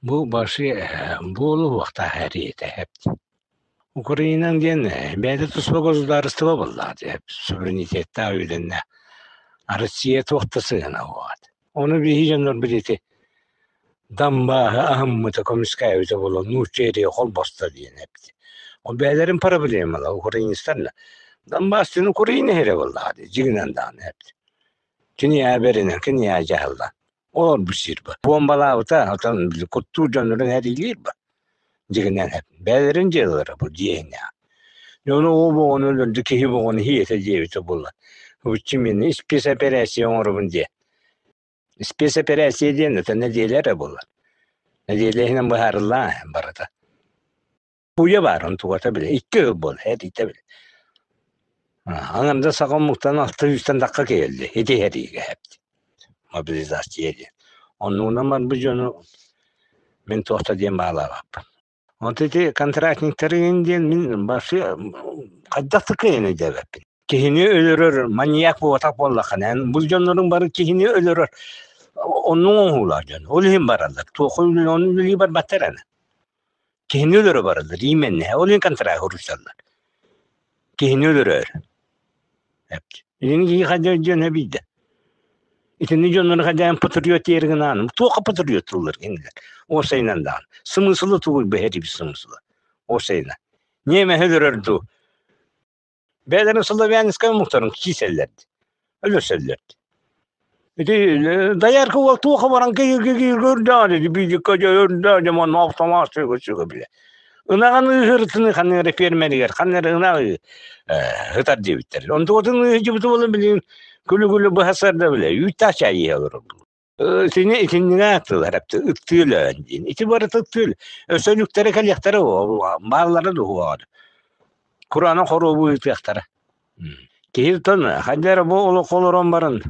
Бу башы буолуохтаах эриэтэ Украинан диэн бэйэтэ туспа государство буоллаҕа дии, суверенитеттаах үдэннэ Россия туох да сыһыана буолбат. Ону биһи дьоннор билити Донбаһы аһыммыта көмүскээбитэ буолан нуучча эрийэ холбосто диэн эппит. Ол бэйэлэрин проблемалара украинецтар Донбасс диэн Украина иһэрэ буоллаҕа дии, дьиҥинэн даҕаны эппит. Киниэхэ бэринэн, киниэхэ дьаһаллан. Олорбут сир ба. Буомбалаабыта, отон били куттуур дьоннорун эриилиир ба. Дьиҥинэн бэйэлэрин дьыалалара бу дьиэһиннээх. Дьону уу боҕону өлөрдү, киһи боҕону иһиэтэ диэбитэ буолла. Уччу мин спецоперация оҥоробун диэ. Спецоперация диэн это нэдиэлэ эрэ буолар. Нэдиэлэ иһинэн быһаарыллаа барыта. Уйа баар онтугата бile икки ыл буол этиитэ бile. Аҥарда саха омуктан алта сүүстэн тахха киһилли ити эриигэ эпти. Мобилизация диэн. Оннугунан барбыт дьону мин туох да диэн баалаабаппын. Онто ити контрактниктарыгын диэн мин вообще хайдах да кыайан өйдөөбөппүн. Киһини өлөрөр маньяк буолбатах буоллаххына, эн бу дьонноруҥ бары киһини өлөрөр оннук оҥоһуулаах дьон. Ол иһин бараллар. Туох ону үлэлии барбаттар аны. Киһини өлөрө бараллар, иименнэһэ. Ол иһин контракт уруйсаллар. Киһини өлөрөр. Итини киһи хайдах дьон эбийдэ. Итини дьоннору хайдаан патриот диэри гынаан, туохха патриот тыллар кинилэр. Уопсайынан даҕаны. Сымысыла тугуй бэһэри сымысыла. Уопсайынан. Ньиэмэһи өлөрөр дуу. Бэйэлэрин славянскай омуктарын киисэллэрди. Өлөрсөллөрдү. Ити доярка уол туоха баран киирдээди биидикка дьэ манна автомат сүгэ билэ. Ынаҕын ыыһырытыны ханна эрэ фермеригэр ханна эрэ ынаҕы ытар диэбиттэр. Онтуотун ыыһдьыбыт буолан билигин күлү-күлү быһа сарда билэ. Үүттээх чай иһэ олорор. Итини итиннигэ ааттыылар ыттыы өлөөн диэн. Ити барыта ыттыы өссө өлүктэрэ кэлиэхтэрэ бааллара дуһуоҕар. Кураанах хоруобу ыытыахтара. Киһи тон хайда эрэ бу олоххо олорон баран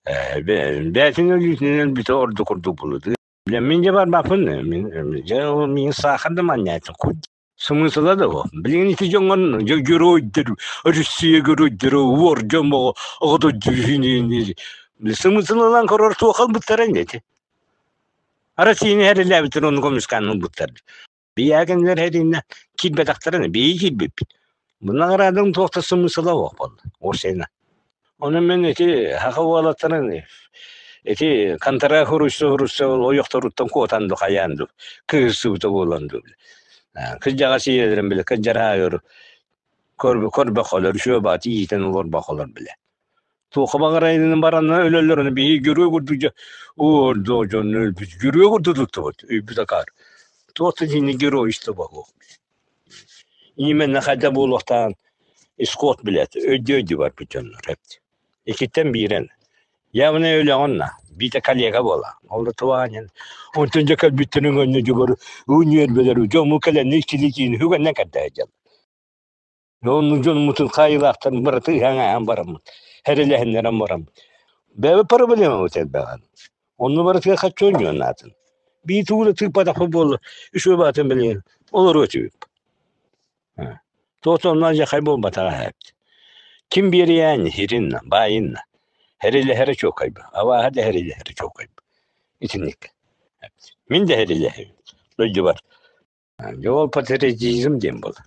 бэйэтин өлүүтүнэн өлбүтэ ордук курдук буолуо. Мин дьэ барбаппын, мин дьэ ол миигин саахар да манньаатын Смысла да суох. Билигин ити дьоҥҥон геройдэр, Россия геройдара, уор дьон боҕо оҕото дьүһүнү смыслынан көрөр туох ылбыттара ини ити. Россияны хэрилээбиттэр ону көмүскээн ылбыттар. Биһиэхэ кинилэр хэриннэ киирбэтэхтэрин биһиги киирбиппит. Бу наҕараадам туох да смысла суох буолла. Уопсайынан. Ону мин ити саха уолаттарын ити контракт суруйса-суруйса ойохторуттан куотан ду хайаан ду кыыһырсыбыта буолан ду кырдьаҕас ийэлэрин бile кырдьараайыр көрбөхөлөр үчүгэй баҕайы иитэн олорбохолор бile туохха баҕарайынан баранна өлөллөр биһиги герой курдук дьэ оо дьон өлбүт герой курдук туттубут өйбүт акаар туох да дьиҥ геройство буолуох Именно хайда буолуохтааҕын исход билэт, өйдүү-өйдүү барбыт дьоннор эбит. Иккиттэн биирэн. Явно өлөҕүн на, биитэ коллега буола. Ол да туаанин. Онтон дьэ кэлбиттэрин кэннэ дьугар уунньүөрбэлэр дьому кэлэнни иккилии үгэннэн кэрдээйдэл. Онну дьонмутун хаайыылаахтарын барыта ыһан-ааһан бараммыт, хэрэлэһиннэрэн бараммыт. Бэйэ проблемабыт элбэҕин. Онну барытыгар хаччы оонньуон наатын. Бии тугу да тыыппатахпыт буолла, үчүгэй баҕатын билигин олоруо этибит. Туох онно дьахай буолбатаҕа эбит. Ким биэриээн иһиринна, баайынна. Хэрилэһэрэ чуокайба, абааһы да хэрилэһэрэ чуокайба. Итинник. Мин да хэрилэһэбин. Дойдубар. Дьэ ол патриотизм диэн буолар.